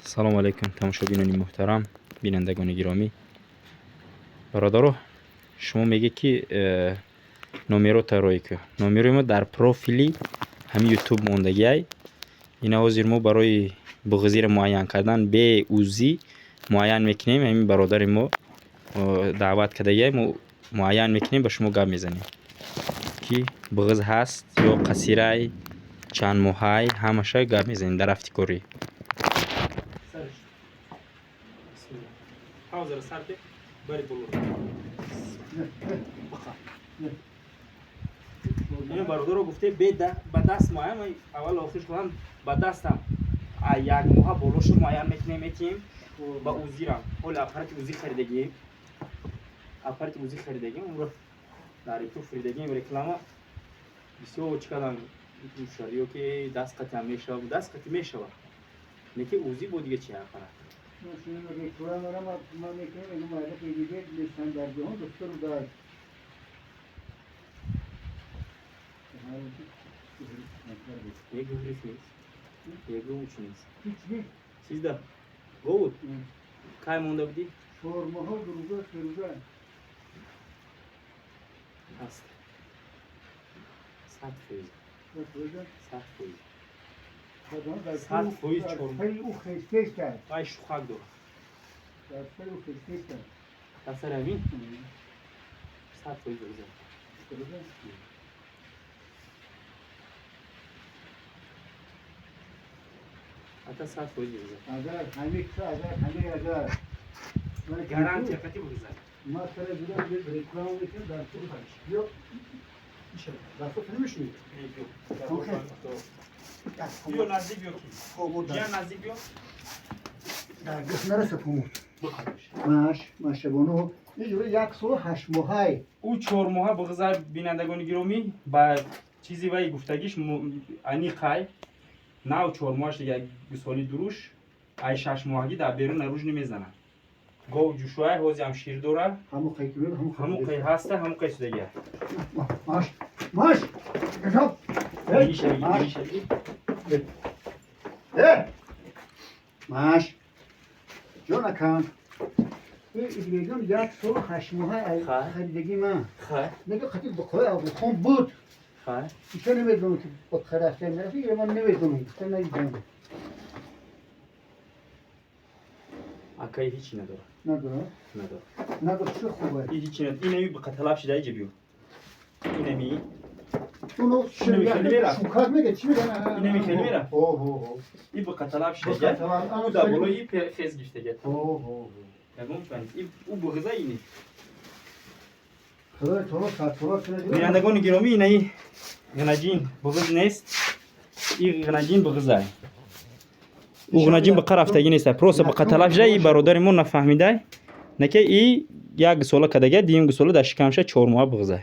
Салому алайкум, тамошобинони муҳтарам, бинандагони гиромӣ, бародаро. Шумо мегӯед, ки номерота роӣ кӯ. Номерои мо дар профили ҳамин Ютуб мондагиай. Ина ҳозир мо барои буғзиро муайян кардан бе УЗИ муайян мекунем. Ҳамин бародари мо даъват кардагиай, мо муайян мекунем, ба шумо гап мезанем, ки буғз ҳаст ё қасирай, чанд моҳай, ҳамаша гап мезанем дар рафти корӣ. Паузаро сар ке, бари болоро бақа. Ин бародаро гуфте, ба даст муайян, аввал охир шудам, ба дастам як моҳа болошу муайян мекунем, метиҳем ба УЗИрам. Ҳоли аппарати УЗИ харидагием, аппарати УЗИ харидагием, онро дар Ютуб фуридагием. Реклама бисёр чӣ кардам ё ки даст қатиам мешава, даст қатӣ мешава, неки УЗИ бо дига чи аппарат. Рекламара ман мекунам, ину маърифи диге нестан дар ҷаҳон, доктор дар Ягон гриф нест, ягон чӣ нест, 13 гов. Кай монда будӣ? 4 моҳа, 2 рӯза, 3 рӯза. Ҳаст, 100%, 100%, 100%, чор. Ӯ хестест. Вай шухак дорад. Дар сари ӯ хестест. Дар сари ҳамин 100% рӯза. Ҳатта 100% рӯза. Агар ҳамин, агар ҳамин, агар Гарантия қати бигзар. Ма сара ҷудо реклама мекунам дар ё дастот намешӯед. Биё, наздик биё, ки ҷия, наздик биё. Дар гӯш нараса помуд. Маш машабону иҷро як солу 8 моҳай. Ӯ 4 моҳа буғзар. Бинандагони гиромӣ, ба чизи вай гуфтагиш аниқай нав 4 моҳаш, як соли дуруш ай 6 моҳагӣ дар берун наруж намезанад. Гов ҷушуай, ҳозиам шир дора. Ҳамун қай ҳаста, ҳамун қай судагия. Маш, маш. Маш. Маш, ҷонакан, мегӯям, як солу 8 моҳа харидагӣ ман мега қати бақои абухон буд. Иша намедонам, ки ба рафта нарафта, ира ман намедонам, гуфта надидам. Акай, ҳичи надорад. Надорад? Надорад. Надорад, чӣ хубе. Ҳичи надорад. Инами бақаталаб шида, иҷа биё, инами. Уно шукак мега, чӣ мега? Инами хеле мерафт. И бақаталаб шидага, ӯ дар болои хез гирифтага. Ягон чӣ ӯ буғиза ини. Бинандагони гиромӣ, инаи ғнаҷин буғиз нест, и ғнаҷин буғизай. Ӯ ғнаҷин ба рафтагӣ нест, просто ба қаталаб шида. И бародари мо нафаҳмидай, наке и як сола кадага, дуюм гусола дар шикамша 4 моҳа буғизай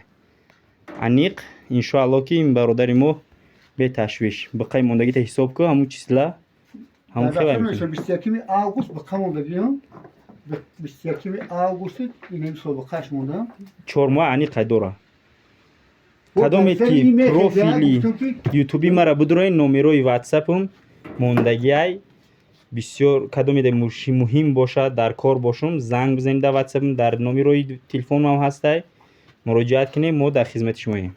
аниқ. Иншоалло, ки ин бародари мо беташвиш биқай мондагита ҳисоб ку, ҳамун числа, ҳамун. 21-уми август биқа мондагиам, 21-уми августи инами собиқаш мондам. 4 моҳа аниқай дора. Кадоме ки профили Ютуби мара будурои, номерои Ватсапам мондагиай. Бисёр кадомеде муҳим бошад, дар кор бошум, занг бизанед дар Ватсапам, дар номерои телефонам ҳастай, муроҷиат кунем, мо дар хизмати шумоем.